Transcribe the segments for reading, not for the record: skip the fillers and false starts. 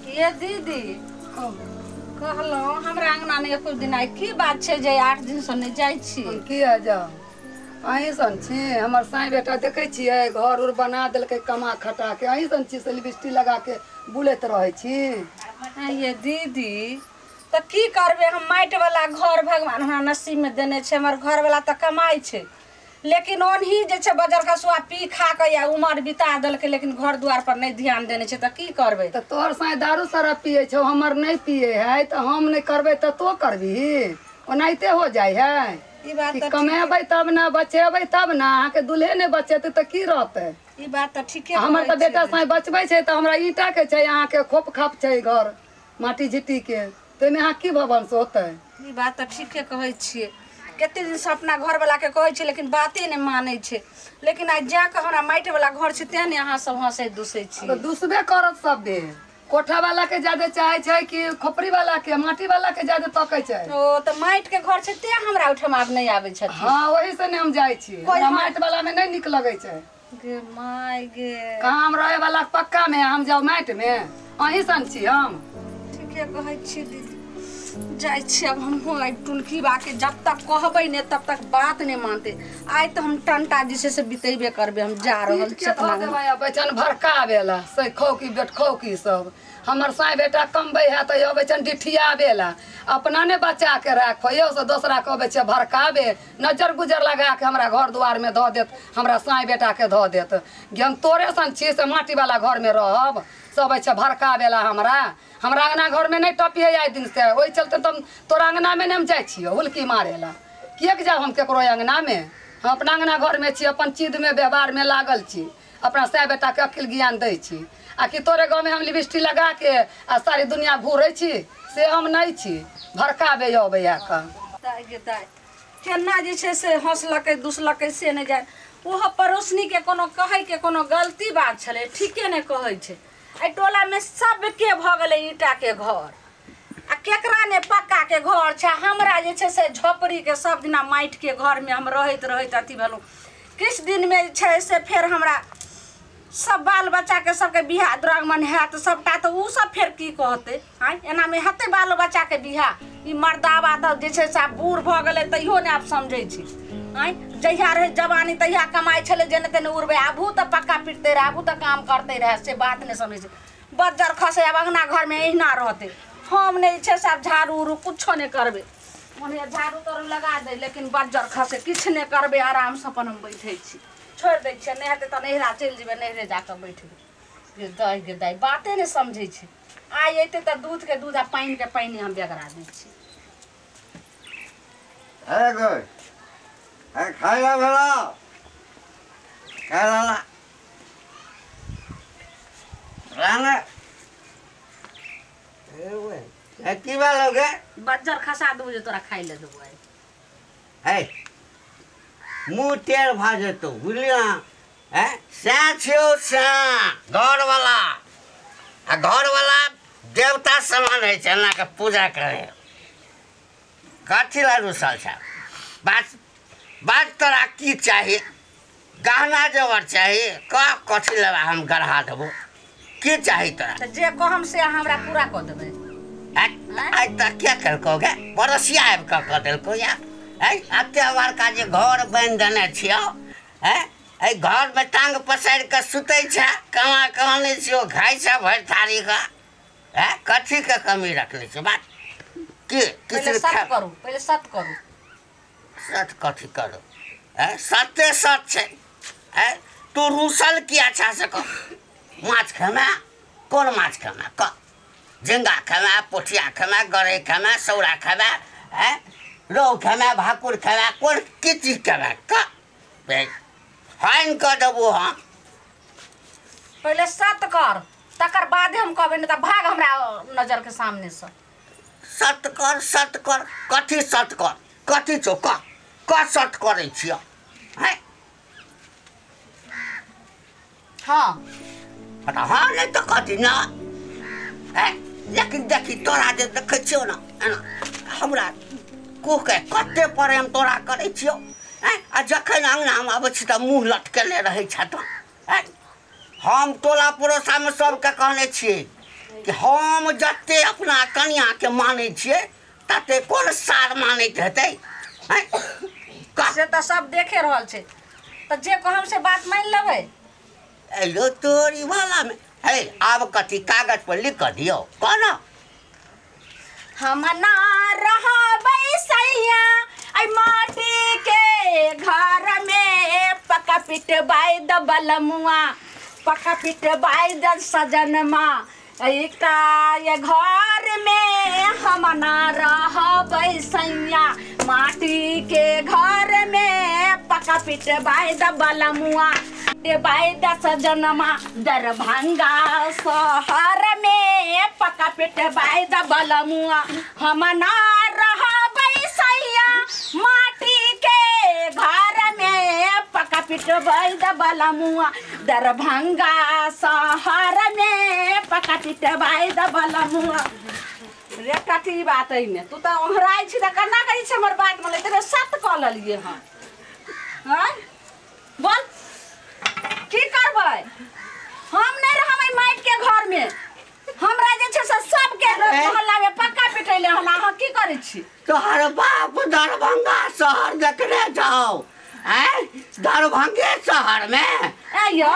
ये दीदी कहलहुँ हमरा अंगना ने एको दिन आइ की बात छै जे 8 दिन से नहि जाइ छी? किया जाउ, अहीं सन छी। हमर साई बेटा देखै छियै घर उर बना देलकै कमा खटा के, अहीं सन छी से लिपस्टिक लगा के बुलैत रहै छी। ये दीदी तऽ की करबै, हम माटि वाला घर भगवान हमरा नसीब में देने छै। हमर घर वाला तऽ कमाइ छै, लेकिन ओनही जे छै बजर खसुआ पी खा के या उमर बिता देलकै, लेकिन घर दुआर पर नहि ध्यान देने छै, तऽ की करबै? तऽ तोहर साई दारू शराब पियै छौ, हमर नहि पियै है, तऽ हम नहि करबै तऽ तो करबही? ओनाहिते हो जाइ है। ई बात तऽ कमेबै तब ने, बचेबै तब ने। अहाँके दुल्हे नहि बचेतै तऽ की रहतै? ई बात तऽ ठीके। हमर तऽ बेटा साई बचबै छै तऽ हमरा ईटा के छै, अहाँके खोप खाप छै घर माटी झिटी के, ताहिमे अहाँ की भवन होतै? ई बात तऽ ठीके कहै छियै। कते दिन से अपना घरवाला के कहै छै, लेकिन बाते नहि मानै छै। लेकिन आइ जाके हमरा माटि वाला घर छै तें ने अहाँ सब हंसै दुसै छी। तऽ दुसबे करत सब दे। कोठा वाला के ज्यादा चाहे छै कि खोपड़ी वाला के, माटी वाला के ज्यादा तकै छै? ओ तऽ माटि के घर छै तें हमरा ओहिठाम आब नहि आबै छथिन। हाँ, ओही से ने हम जाइ छी। हमरा माटि वाला में नहि नीक लगै छै। गे my गे, कहाँ हम रहे वाला पक्का में, हम जाउ माटि में? अहीं सन छी हम। ठीके कहै छी दीदी। जाइ छी अब हमहूँ आइ टुनकी बाके जब तक कहबै ने तब तक बात नहि मानते। आइ तऽ हम टंटा जे छै से बितेबे करबै। हम जा रहल छी अपना बेचन भड़काबेला से खौकी बेटखौकी सब। हमर साई बेटा कमबै है तऽ अबै छन डिठियाबेला, अपना ने बचा के राखो, यौ से दोसरा के अबै छै भड़काबे, नजर गुजर लगा के हमरा घर दुआर में धऽ देत, हमरा साई बेटा के धऽ देत। हम तोरे सन छी से माटी वाला घर में रहब? सब अबै छै भड़काबेला हमरा। हमरा अंगना घर में नहीं टपिए आइ दिन से, ओहि चलते तुम तोरा अंगना में नहीं हम जाइ छियौ हुलकी मारेला। किएक जाउ हम केकरो अंगना में? हम अपना अंगना घर में छी, अपन चीज में व्यवहार में लागल छी, अपना साई बेटा के अकिल ज्ञान दै छी। आ कि तोरे गाँव में हम लिपस्टिक लगा के आ सारी दुनिया घूरै छी, से हम नहीं छी। भड़काबे अबै दाइ केना जे छै से हँसलकै दुसलकै से नहि जाय। ओहो पड़ोसनी के कोनो कहै के कोनो गलती बात छलै, ठीके नहि कहै छै। एहि टोला में सबके भऽ गेलै ईटा के घर, आ केकरा ने पक्का के घर छै। हमरा जे छै से झोपड़ी के सब दिना माटि के घर में हम रहैत रहैत अथी भेलहुँ। किछु दिन में जे छै से फेर हमरा सब बाल बच्चा के सबके बियाह दुरागमन हैत सबटा, तऽ ओ सब फेर की कहतै? आँय एनामे हेतै बाल बच्चा के बियाह? ई मर्दाबा तऽ जे छै से आब बूढ़ भऽ गेलै तैयो नहि आब समझै छै। आँय जहिया रहै जवानी तहिया कमाइ छलै जेने तेने उड़बै, आबू तऽ पक्का पिटते रहै, आबू तऽ काम करते रहै, से बात नहि समझै छै। बज्जर खसै आब अंगना घरमे एहिना रहतै। हम नहि छै से आब झाड़ू उड़ू कुछो नहि करबै, ओन्हे झाड़ू ताड़ू लगा दै, लेकिन बज्जर खसै किछु नहि करबै, आरामसँ अपन हम बैठै छी। छोड़ि दै छियै, नहि हेतै तऽ नैहरा चलि जेबै, नैहरे जाकऽ बैठबै। गे दाइ गे दाइ, बाते नहि समझै छै। आइ अयतै तऽ दूधके दूध आ पानिके पानि हम बेगरा दै छी। खाइ भेला की भेलौ गे? बज्जर खसा देबौ जे तोरा खाइ लए देबौ आइ। है मुँह टेढ़ भऽ जेतौ, बुझलियै? हैं सएह छियौ सएह घरवला। आ घरवला देवता समान होइ छै, एना कऽ पूजा करै। कथी लए रुसल छ? बात बात तोरा की चाही? गहना जेवर चाही? कह कथी लेबा, हम गढ़ा देबो। की चाही तोरा? तऽ जे कहम से अहाँ हमरा पूरा कऽ देबै। आइ तक क्या केलकौ गे? पड़ोसिया आबि कऽ कऽ देलकौ या? एते बड़का जे घर बनि देने छियौ, हैं एहि घरमे टांग पसारि कऽ सुतै छै, कमा कऽ आनै छियौ, खाइ छै भरि थारी कऽ। हैं कथीके कमी रखने छियौ? बात की पहिले सत करू, पहिले सत करू। सत कथी करू? हैं सत्य सत छै। हैं तू रूसल किया छा से कह? माछ खेमे? कोन माछ खेमे कह? झिंगा खेमे, पोठिया खेमे, गरई खेमे, सौरा खेमे, हैं रोहु खेमे, भाकुर खेमे, कोन की चीज खेमे कह? फाइन कऽ देबो हम। पहिले सत कर, तकर बादे हम कहबै, नहि तऽ भाग हमरा नजर के सामने से। सत कर, सत कर, कथी सत कर? कथी छौ कह? कह सत करै छियौ? हैं हाँ हाँ नहि तऽ कथी ना? हैं लेकिन देखी तोरा जे देखै छियौ ने एना हमरा कोके कते प्रेम तोरा करै छियौ। हैं आ जखन अंगनामे अबै छी तऽ मुँह लटकेने रहै छथि। हैं हम टोला पड़ोसामे सबके कहने छियै कि हम जते अपना कनिया के मानै छियै तते कोन सार मानैत हेतै हैं से तऽ सब देखे रहल छै तऽ जे कहम से बात मान लेबै एलो तोरी वाला में हे आब कथी कागज पर लिख कऽ दियौ कोना हम ना रहबै सैया ऐ माटी के घर में पक्का पिटबाई द बलमुआ पक्का पिटबाई द सजनमा एकटा ये घर में हम ना रहबै सैया माटी के घर में पक्का पिटबाई द बलमुआ पिटबाई द सजनमा दरभंगा शहर में पक्का पिटबाई द बलमुआ हम ना रहबै सैया माटी के घर में पक्का पिटबाई द बलमुआ दरभंगा शहर में पक्का पिटबाई द बलमुआ रे कथी बात है ने तू तऽ ओहराइ छी तऽ केना करै छी हमर बात मानै तेरे सत कऽ लेलियै हँ हँ बोल की करबै हम नहि रहबै माटि के घर में हमरा जे छै से सबके मोहल्ला में पक्का पिटैले हन अहाँ की करै छी तोहर बाप दरभंगा शहर देखने जाओ हैं दरभंगे शहर में ऐ यौ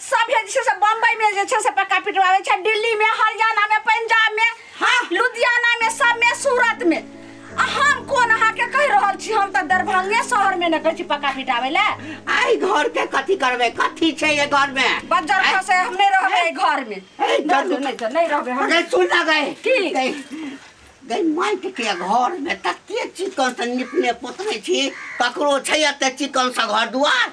सब जे छै से बम्बई में जे छै से पक्का पिटवाबै छै दिल्ली में हरियाणा में पंजाब में हाँ लुधियाना में सब में सूरत में आ हम कोन अहाँ के कहि रहल छी हम तऽ दरभंगे शहर में ने कहै छी पक्का पिटाबै ले आई घर के कथी करबै कथी छै ये घर में बज्जर खसे हम नहीं रहबै एहि घर में नहीं नहीं रहबै हम अरे सुन ना गए की? गई गई माटि के घर में तते चिकन से निपने पोतने छी ककरो छै एते चिकन से घर दुआर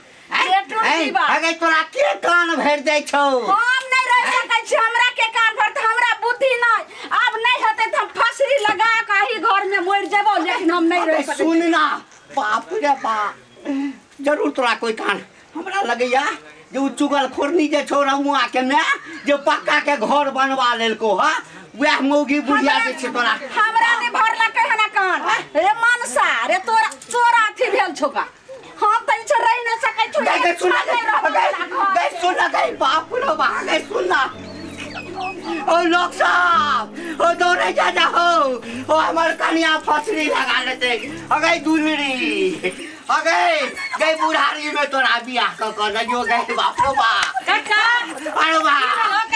अगे तोरा के कान भरि दै छौ हम नहीं रह सकै छी हमरा के कान भरत हमरा बुद्धि नहीं आब नहीं हेतै तऽ हम फसरी लगा के एहि घर में मरि जेबौ लेकिन हम नहीं रह सकै सुन ना बाप रे बाप जरूर तोरा कोई कान हमरा लगैया जे उ चुगल खोरनी जे छौ रमुआ के my जे पक्का के घर बनवा लेलको हा वएह मौगी बुढ़िया जे छै तोरा हमरा नहीं भरलकै हन कान रे मनसा रे तोरा तोरा अथी भेल छौका हम तऽ ई रहि नहि सकै छी गई सुन गई गई सुन गई बाप रे बाप गई सुन ना ओ लोग साहब ओ दौड़े जा जाओ ओ हमर कनिया फसरी लगा लेते अगई दुलरी अगई गई बुढ़ारी में तोरा बियाह क क जो गई बाप रे बाप काका अरे बाप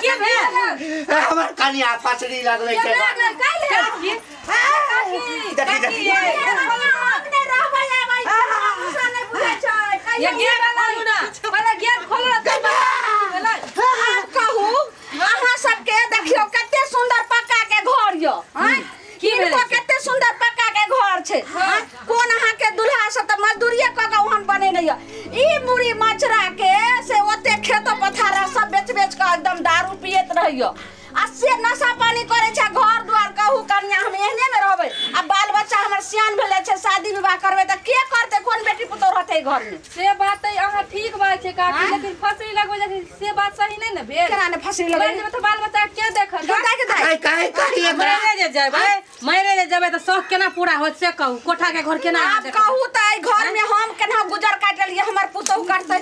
की भेल हमर कनिया फसरी लगलै छै देखी देखी ये गेट खोलू ना पहिले गेट खोलू ना कहू अहाँ सबके देखियौ कते सुंदर पक्का के घर यौ की भेलै? किनको कते सुंदर पक्का के घर छै कोन अहाँ के दुल्हा सब तऽ मजदूरिये कऽ के ओहन बनेने यऽ ई मुड़ी मचरा के से ओते खेतो पथार सब बेच बेच कऽ एकदम दारू पियत रहैय आ से नशा पानी करै छै घर दुआर कहू कनिया हम एहने में रहबै आ बाल बच्चा हमर सियान भेलै छै शादी विवाह करबै तऽ के करतै कोन बेटी पुतोह रहतै घर में से बात तऽ अहाँ ठीक बात छै काकी लेकिन फसरी लगबै जाइ से बात सही नहि ने भेल केना ने फसरी लगै मरि जेबै तऽ बाल बच्चा के देखत दाइ के दाइ कहि कहि एकरा मरे जे जेबै मरे जे जेबै तऽ शौक केना पूरा होत से कहू कोठा के घर केना आब कहू तऽ एहि घर में हम केना गुजर काटलियै हमर पुतोह करतै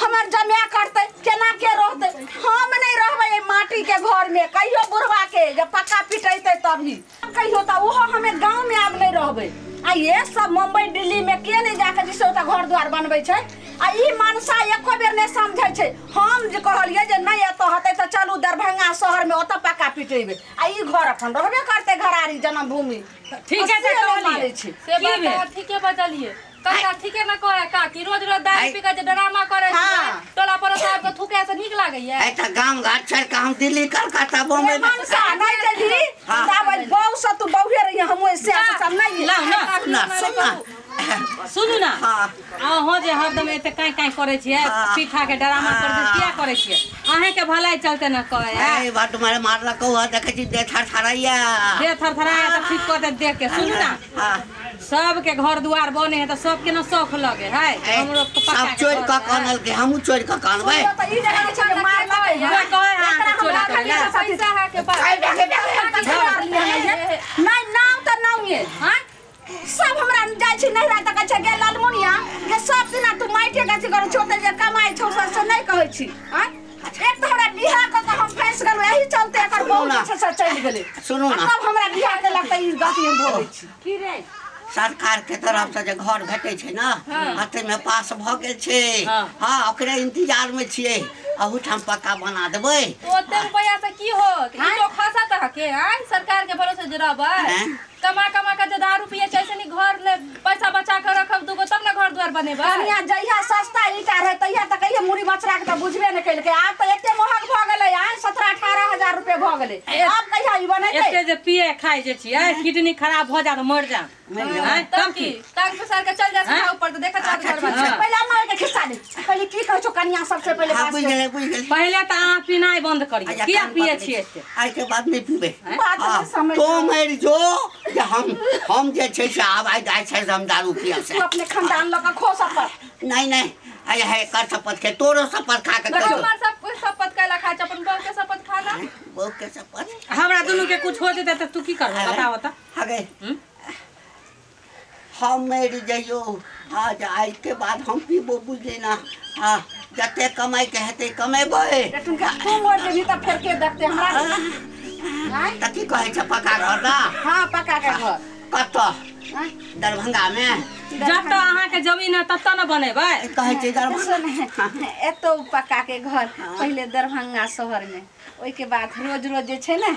हमर जमाय करतै केना के रहतै हम नहीं रहबै एहि माटी के घर में कहियो बुढ़वा के जब पक्का पिटेतै तभी कहियो तऽ ओहो हमे गाँव में आब नहीं रहबै आ ये सब मुंबई दिल्ली में के नहीं जाके जैसे ओतऽ घर द्वार बनबै छै आ ई मनसा एको बेर नहीं समझै छै हम जे कहलियै जे नहीं एतऽ हेतै तऽ चलू दरभंगा शहर में ओतऽ पक्का पिटेबै आ ई घर अखन रहबे करतै घरारी जन्मभूमि ठीक है से से नहि कहलियै मानै छी से की बात भेल? अहाँ ठीके बजलियै काका ठीके न कहै काकी रोज रोज दारू पी के जे ड्रामा करै छै टोला पड़ोस आबि के थूकै से नीक लागैया ऐ तऽ गाम घर छोड़ि कऽ हम दिल्ली कलकत्ता बम्बई रे मनसा नहीं जेबही ताबे बहू से तू बहुए रही हमहूँ से सब नहीं लाउ ना सुन सुन ना सुनू ना हाँ। अहाँ जे हरदम एते काँय काँय करै छियै पीठा के ड्रामा करै छियै किया करै छियै अहें के भलाई चलते न कहै ए बात मारे मारलकौ हँ देखै छी देह थरथराइया देह थरथराए तऽ ठीक कऽ देत देख के सुनू ना हाँ सबके घर दुआर बने है तऽ सबके न शौख लगे है ए, हमरो के पक्का सब के चोरि घर कऽ है। कानलकै हमहूँ चोरि कऽ कानबै तऽ ई जगह छै जे मारलकै उएह कहै है अहाँके चोरी करै लए। पैसा है के पास ए, देखे, देखे। नहीं नाव तऽ नावे हाँ सब हमरा जाइ छी नहिरा तऽ कहै छै गे लालमुनिया गे सब दिना तू माटिए गाछी करै छौ ओतऽ जे कमाइ छौ से नहि कहै छी हाँ एक तो हमरा बियाह क के हम फंस गेलौ एही चलते एकर बहुत अच्छा से चलि गेलै। सुनू ना तब हमरा बियाह के लगतै ई गलती हम भोगै छी। की रे सरकार के तरफ से जे घर भेटै छै ना अते में पास भ गेल छै। हां ओकरे इंतजार में छियै अहू ठाम पक्का बना देबै। ओते रुपया से की होत ई तो खसत हके आय सरकार के भरोसे जे रहबै कमा कमा के जे दारू पिए छै ऐसे घर ले पैसा बचा के रखब दुगो तब ना घर द्वार बनेबै। कनिया जहिया सस्ता ईटा रहे तहिया त कहिया मुड़ी मचरा के त बुझबे ने केलकै आब त एते महग भ गेलै आन 17-18 हजार रुपया भ गेलै आब कहिया ई बनेतै। एते जे पिए खाइ जे छियै किडनी खराब भ जात मर जा तब की टांग पसार के चल जा सीधा ऊपर त देखा चार घर बना। पहिले मार के खिस्सा दे पहिले की कहै छौ कनिया सबसे पहिले बात। बुझ गेलै बुझ गेलै। पहिले त अहाँ पीनाइ बंद करियो किया पिए छियै एते आइ के बाद नहीं पीबै। बात नहीं समझ तो मर जो जे हम जे छै से आब आइ जाइ छै हम दारू पियब से तू अपने खानदान ल के खो शपथ। नहीं नहीं आइ है कर शपथ के तोरो शपथ खा के कहियो। हमर सब कोई शपथ कैला खा अपन बहू के शपथ खा ना बहू के शपथ। हमरा दुनू के कुछ हो जेतै त तू की करबो बताओ त। हगे हम मर जइयो आज आज के बाद हम पीबो बुझली ना। हाँ जते कमाई के हेतै कमेबै। तू मर जेबही त फेर के देखते हमरा त की कहै छै पक्का घर ना। हां पक्का के घर कतऽ दरभंगा में जतऽ अहाँ के जमीन है ततऽ न बनेबै कहै छै दरभंगा एतौ पक्का के घर पहिले दरभंगा शहर में ओइ के बाद रोज रोज जे छै ने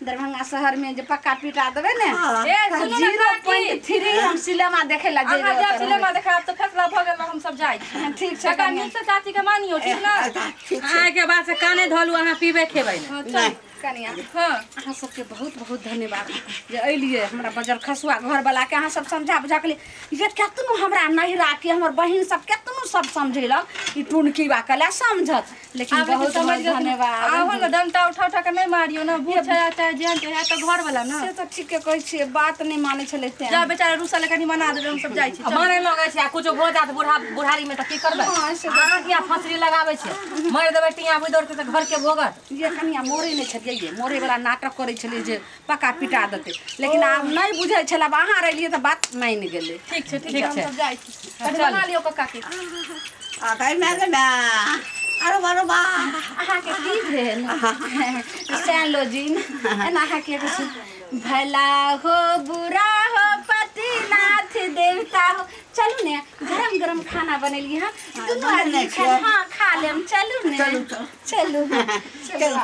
दरभंगा शहर में जे पक्का पिटा देबै ने 0.3 हम सिनेमा देखे ला जेबै। अहाँ सिनेमा देखाब त फैसला भ गेल हम सब जाइ छी। ठीक छै कनिया से चाची के मानियो ठीक ना। अहाँ के बात से काने धलू अहाँ पीबे खेबै ना कनिया। हां अहाँ सबके बहुत बहुत धन्यवाद जे अइलियै हमरा बजर खसुआ घर वाला के अहाँ सब समझा बुझा के ये केतनो हमरा नहिरा के हमर बहिन सब केतनो सब समझेलक ई टुनकी बा कला समझत लेकिन बहुत बहुत धन्यवाद। आहो न डंटा उठा उठा के नहीं मारियो ना बूढ़ छै चाहे जेहन छै है त घर वाला ना से त ठीक के कहै छियै बात नहीं मानै छलै तें जा बेचारा रुसल कनी मना देबै हम सब जाइ छी मारे लगै छै आ कुछो भ जात बूढ़ा बुढ़ारी में त की करबै अहाँ किया फसरी लगाबै छै मारि देबै टिया बुइ दौड़ के त घर के भोगत। ये कनिया मोरे नहीं छलियै ये मोरे वाला नाटक करै छलियै जे पक्का पिटा देतै लेकिन आब नहीं बुझै छल आब अहाँ रहलियै त बात मानि गेलै। ठीक छै ठीक छै हम सब जाइ छी मना लियो कक्का के। आ गई मैं ना अरे बरो बा अहाँ के की भेल सैलोजिन एना अहाँ के भला हो बुरा हो पतिनाथ देवता हो। चलू ने गरम गरम खाना बनेलियै हँ दुनू आदमी खा लेम। चलू ने चलू चलू।